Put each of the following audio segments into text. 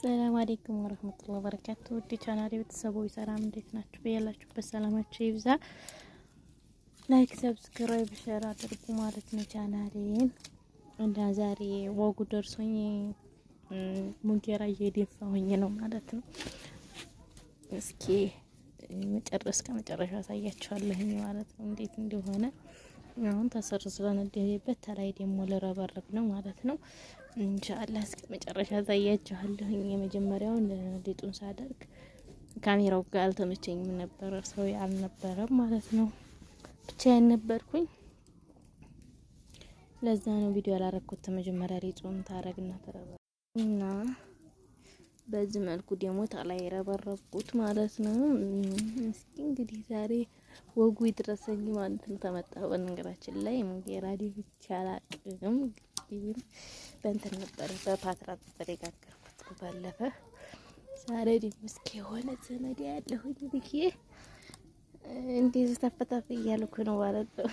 ሰላም አለይኩም ወረህመቱላሂ ወበረካቱ። ውድ ቻናሌ ቤተሰቦች ሰላም፣ እንዴት ናችሁ? በያላችሁበት ሰላማችሁ ይብዛ። Like፣ subscribe፣ share አድርጉ ማለት ነው ቻናሌን። እና ዛሬ ወጉ ደርሶኝ ሙጌራ እየደፋሁኝ ነው ማለት ነው። እስኪ መጨረስ ከመጨረሻ አሳያችኋለሁኝ ማለት ነው እንዴት እንደሆነ። አሁን ተሰር ስለነደደበት ተላይ ደግሞ ልረበርብ ነው ማለት ነው። ኢንሻአላህ እስከ መጨረሻ አሳያችኋለሁኝ። የመጀመሪያውን ሊጡን ሳደርግ ካሜራው ጋር አልተመቸኝም ነበረ፣ ሰው አልነበረም ማለት ነው። ብቻዬን ነበርኩኝ። ለዛ ነው ቪዲዮ ያላረኩት። መጀመሪያ ሊጡን ታረግና ተረበ እና በዚህ መልኩ ደግሞ ተላይ ረበረብኩት ማለት ነው። እስኪ እንግዲህ ዛሬ ወጉ ይድረሰኝ ማለት ነው። ተመጣሁ በነገራችን ላይ ሙጌራ ብቻ አላቅም፣ ግን በእንትን ነበረ በፓትራ ነበር የጋገርኩት ባለፈ። ዛሬ ደግሞ እስኪ የሆነ ዘመድ ያለሁኝ ብዬ እንዴት ተፈተፍ እያልኩ ነው ማለት ነው።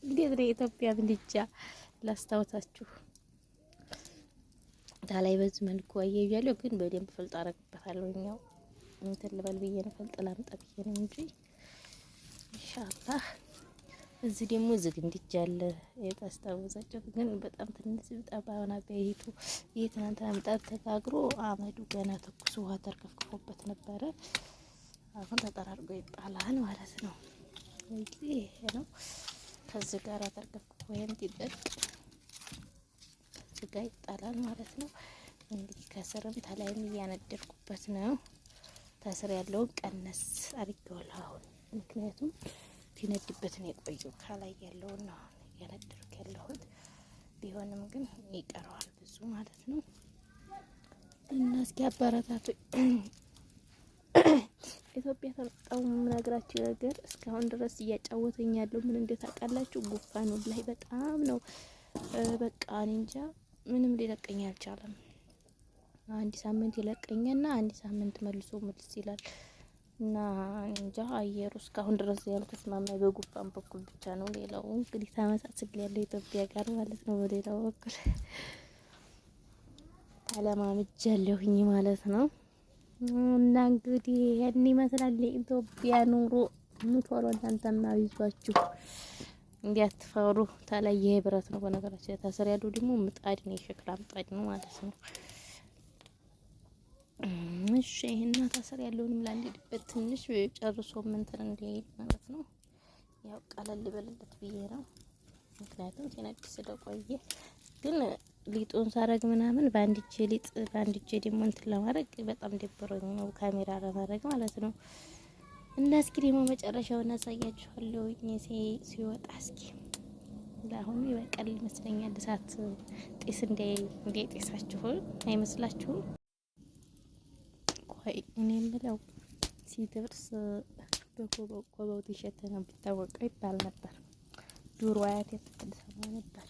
እንዴት ነው የኢትዮጵያ ምድጃ ላስታውሳችሁ። ታላይ በዚህ መልኩ አያያለሁ፣ ግን በደንብ ፍልጥ አረግበታለሁ። እኛው እንትን ልበል ብዬ ነው ፍልጥ ላምጣ ብዬ ነው እንጂ ኢንሻአላህ። እዚህ ደግሞ ዝግ እንድጃ አለ የታስታውሳቸው፣ ግን በጣም ትንሽ በጣም በይቱ ይሄ ትናንትና ምጣድ ተጋግሮ አመዱ ገና ትኩስ ውሃ ተርከፍክፎበት ነበረ። አሁን ተጠራርጎ ይጣላል ማለት ነው። እንግዲህ ይሄ ነው ከዚህ ጋር ተርከፍክፎ ወይም ሲጠጥ ከዚህ ጋር ይጣላል ማለት ነው። እንግዲህ ከስርም ተላይም እያነደድኩበት ነው። ተስር ያለውን ቀነስ አድርጌዋለሁ አሁን፣ ምክንያቱም ሲነድበት ነው የቆየው። ከላይ ያለውን ነው አሁን እያነደድኩ ያለሁት። ቢሆንም ግን ይቀረዋል ብዙ ማለት ነው። እና እስኪ አበረታቱ። ኢትዮጵያ ተመጣው የምነግራችሁ ነገር እስካሁን ድረስ እያጫወተኝ ያለው ምን እንዴት ታውቃላችሁ? ጉንፋኑ ላይ በጣም ነው በቃ እኔ እንጃ ምንም ሊለቀኝ አልቻለም። አንድ ሳምንት ይለቀኝና አንድ ሳምንት መልሶ መልስ ይላል። እና እንጃ አየሩ እስካሁን ድረስ ያልተስማማኝ በጉንፋን በኩል ብቻ ነው። ሌላው እንግዲህ ተመሳስል ያለው ኢትዮጵያ ጋር ማለት ነው። በሌላው በኩል ተለማምጃለሁኝ ማለት ነው። እና እንግዲህ ይሄን ይመስላል የኢትዮጵያ ኑሮ። ቶሎ እናንተማ ይዟችሁ እንዲያትፈሩ። ተለየ ይሄ ብረት ነው በነገራችን ታስር ያለው ደግሞ ምጣድ ነው፣ የሸክላ ምጣድ ነው ማለት ነው። እሺ ይሄና ታስር ያለውንም ላንድድበት ትንሽ ጨርሶ እንትን እንዲል ማለት ነው። ያው ቀለል ይበልለት ብዬ ነው። ምክንያቱም ሲነድ ስለቆየ ግን ሊጡን ሳረግ ምናምን በአንድ እጄ ሊጥ በአንድ እጄ ደግሞ እንትን ለማድረግ በጣም ደብሮኝ ነው ካሜራ ለማድረግ ማለት ነው። እና እስኪ ደግሞ መጨረሻውን አሳያችኋለሁ ሲወጣ። እስኪ ለአሁኑ ይበቃል ይመስለኛል። እሳት ጤስ እንዳይጤሳችሁ አይመስላችሁም? ቆይ እኔ የምለው ሲደርስ በኮበው ኮበው ቲሸርት ነው ቢታወቀው ይባል ነበር። ድሮ አያቴ ስትሰማ ነበር።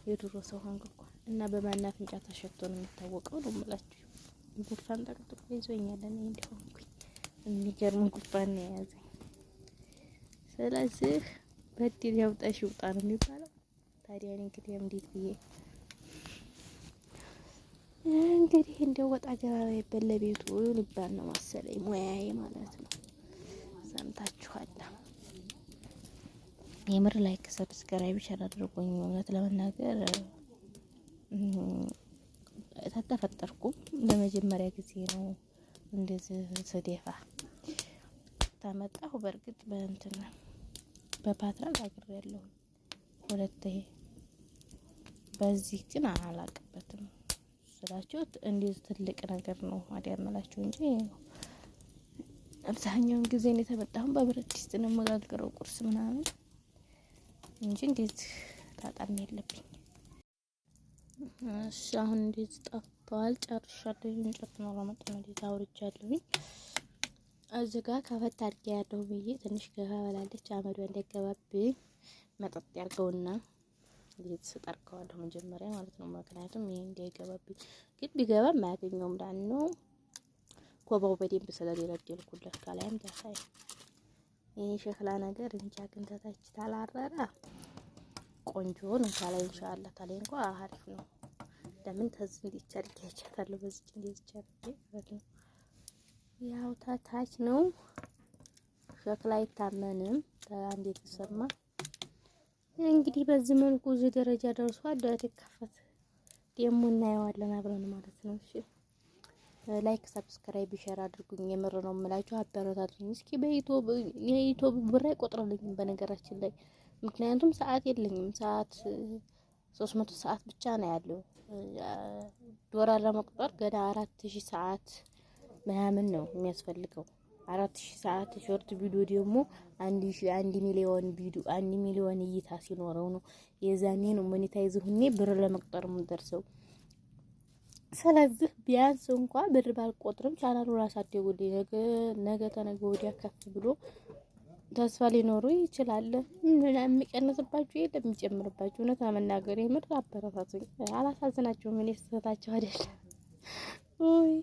የድሮ ሰው ሆንኩ እኮ። እና በማን አፍንጫ ተሸቶ ነው የሚታወቀው ነው የምላችሁ። ጉንፋን ጠቅጥቆ ይዞኛል እኔ እንደሆንኩኝ የሚገርም ጉንፋን ነው የያዘኝ። ስለዚህ በድል ያውጣሽ ይውጣ ነው የሚባለው። ታዲያ እኔ እንግዲህ እንዴት ብዬ እንግዲህ እንደው ወጣ ገባ በለቤቱ ሊባል ነው መሰለኝ ሙያዬ ማለት ነው። ሰምታችኋል። የምር like subscribe share አድርጉኝ። እውነት ለመናገር ተተፈጠርኩም ለመጀመሪያ ጊዜ ነው እንደዚህ ስደፋ ተመጣሁ። በእርግጥ በእንትን በፓትራ ጋግሬያለሁ ሁለቴ፣ በዚህ ግን አላቅበትም ስላችሁ እንዴት ትልቅ ነገር ነው አዲያመላችሁ እንጂ አብዛኛውን ጊዜ እኔ የተመጣሁን በብረት ድስት ነው የምጋግረው ቁርስ ምናምን እንጂ እንዴት ታጣም የለብኝ። እሺ አሁን እንዴት ጠፍቷል። ጨርሻለሁ። እንጨት ነው ለመጣ ነው እንዴት አውርጃለሁኝ። እዚህ ጋር ከፈት አድርጌ ያለሁ ብዬ ትንሽ ገፋ በላለች አመዷ እንዳይገባብኝ መጠጥ ያርገውና ስጠርገዋለሁ መጀመሪያ ማለት ነው። ምክንያቱም ይሄ እንዳይገባብኝ፣ ግን ቢገባም አያገኘውም። ዳን ነው ኮባው በደንብ ስለደለደልኩለት ከላይም ታሳይ ይሄ ሸክላ ነገር እንጃ ግን ተታች ታላረረ ቆንጆ ነው። ታላይ ኢንሻአላህ ታላይ እንኳ አሪፍ ነው። ለምን ተዝ እንዲቻል ይቻታለሁ በዚች እንዲቻል ማለት ነው። ያው ታታች ነው ሸክላ አይታመንም። አንድ የተሰማ እንግዲህ በዚህ መልኩ እዚህ ደረጃ ደርሷል። ይከፈት ደግሞ እናየዋለን አብረን ማለት ነው። እሺ like፣ subscribe፣ share አድርጉኝ። የምር ነው የምላችሁ፣ አበረታቱኝ። እስኪ በ YouTube ብር አይቆጥርልኝም በነገራችን ላይ ምክንያቱም ሰዓት የለኝም። ሰዓት 300 ሰዓት ብቻ ነው ያለው። ዶላር ለመቁጠር ገና 4000 ሰዓት ምናምን ነው የሚያስፈልገው። 4000 ሰዓት short video ደግሞ 1 ሚሊዮን ቪዲዮ 1 ሚሊዮን እይታ ሲኖረው ነው የዛኔ ነው monetize ሁኔ ብር ለመቁጠር የምደርሰው። ስለዚህ ቢያንስ እንኳ ብር ባልቆጥርም ቻናሉ ላሳደጉልኝ ነገ ነገ ተነገ ወዲያ ከፍ ብሎ ተስፋ ሊኖሩ ይችላል። የሚቀንስባችሁ የለም የሚጨምርባችሁ። እውነት ለመናገር የምር አበረታቱኝ። አላሳዝናችሁም። እኔ ስህተታችሁ አይደለም። ውይ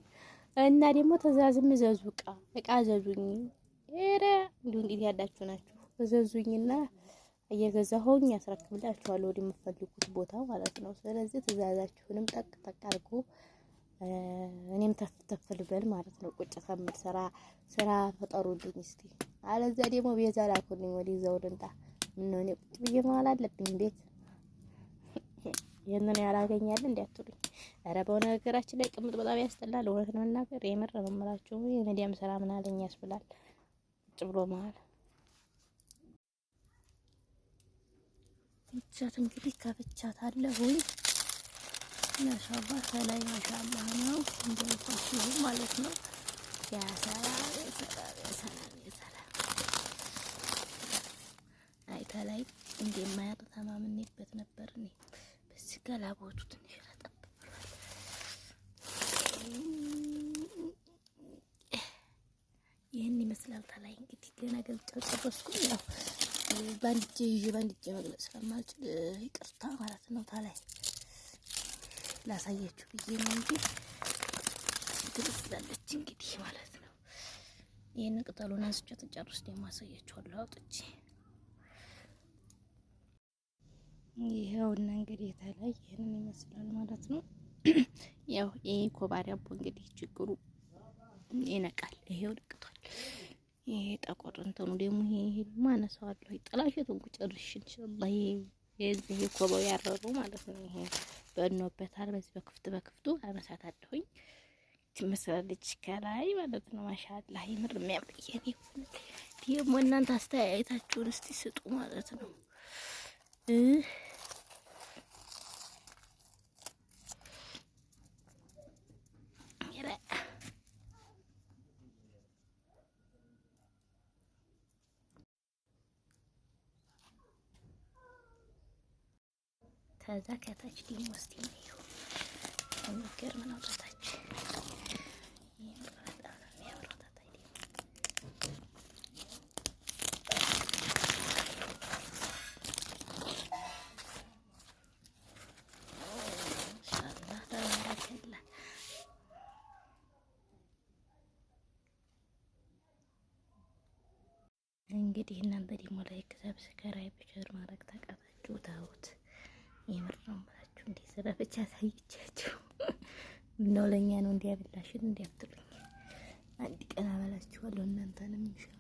እና ደግሞ ትእዛዝም እዘዙ፣ እቃ እቃ እዘዙኝ። ኧረ እንዲሁ እንዴት ያላችሁ ናችሁ? እዘዙኝና እየገዛሁኝ ያስረክብላችኋለሁ ወደምትፈልጉት ቦታ ማለት ነው። ስለዚህ ትእዛዛችሁንም ጠቅ ጠቅ አድርጉ። እኔም ተፍ ተፍ ልበል ማለት ነው። ቁጭ ከምል ስራ ስራ ፈጠሩልኝ እስቲ። አለዚያ ደግሞ ቤዛ ላኩልኝ ወደዛው ልምጣ። ምነው እኔ ቁጭ ብዬ መዋል አለብኝ ቤት? ይህንን ያላገኛል እንዲያትሉኝ። ኧረ በነገራችን ላይ ቅምጥ በጣም ያስጠላል። እውነት ለመናገር የምር ነው የምላችሁ። የሚዲያም ስራ ምን አለኝ ያስብላል ቁጭ ብሎ መዋል። ይቻት እንግዲህ ከፍቻታለሁኝ። ማሻአላህ ከላይ ማሻአላህ ነው እንደልኳችሁ ማለት ነው። ያ ሰላም ያ ሰላም ያ ሰላም ያ ሰላም። አይ ከላይ እንደማያጥ ተማምኔበት ነበር እኔ። በዚህ ጋር ላቦቱ ትንሽ ረጠብ ብሏል። ይህን ይመስላል። ተላይ እንግዲህ ገና ገልጬ አልጨረስኩም። ያው በአንድ እጄ ይዤ በአንድ እጄ መግለጽ ስለማልችል ይቅርታ ማለት ነው። ታላይ ላሳያችሁ ብዬ ነው እንጂ ትመስላለች እንግዲህ ማለት ነው። ይህን ቅጠሉን አንስቼ ተጨርስ ደግሞ አሳያችኋለሁ አውጥቼ። ይኸውና እንግዲህ የተለይ ይህንን ይመስላል ማለት ነው። ያው ይሄ ኮባ ዳቦ እንግዲህ ችግሩ ይነቃል። ይሄው ነቅቷል። ይሄ ጠቆር እንትኑ ደግሞ ይሄ ደግሞ አነሳዋለሁ። ጥላሸቱን ጨርሽ ኢንሻአላህ። ይሄ የዚህ ኮባው ያረረው ማለት ነው። ይሄ በኖበታል። በዚህ በክፍት በክፍቱ አነሳታለሁኝ። ትመስላለች ከላይ ማለት ነው። ማሻአላህ የምር የሚያምር የኔ ደግሞ እናንተ አስተያየታችሁን እስቲ ስጡ ማለት ነው። ከዛ ከታች ደግሞ እስቲ ነው የሚገርም ነው። ከታች በጣም ነው የሚያምረው። ታች ደግሞ ማሻአላህ ተባረከላህ። እንግዲህ እናንተ ደግሞ like፣ subscribe፣ share ማድረግ ታቃታችሁ ተውት። የምር ነው የምላችሁ። እንዲህ ስራ ብቻ አሳይቻችሁ ምነው ለእኛ ነው እንዲያበላሽን እንዲያትሉኝ አንድ ቀን አበላችኋለሁ እናንተንም ኢንሻአላህ።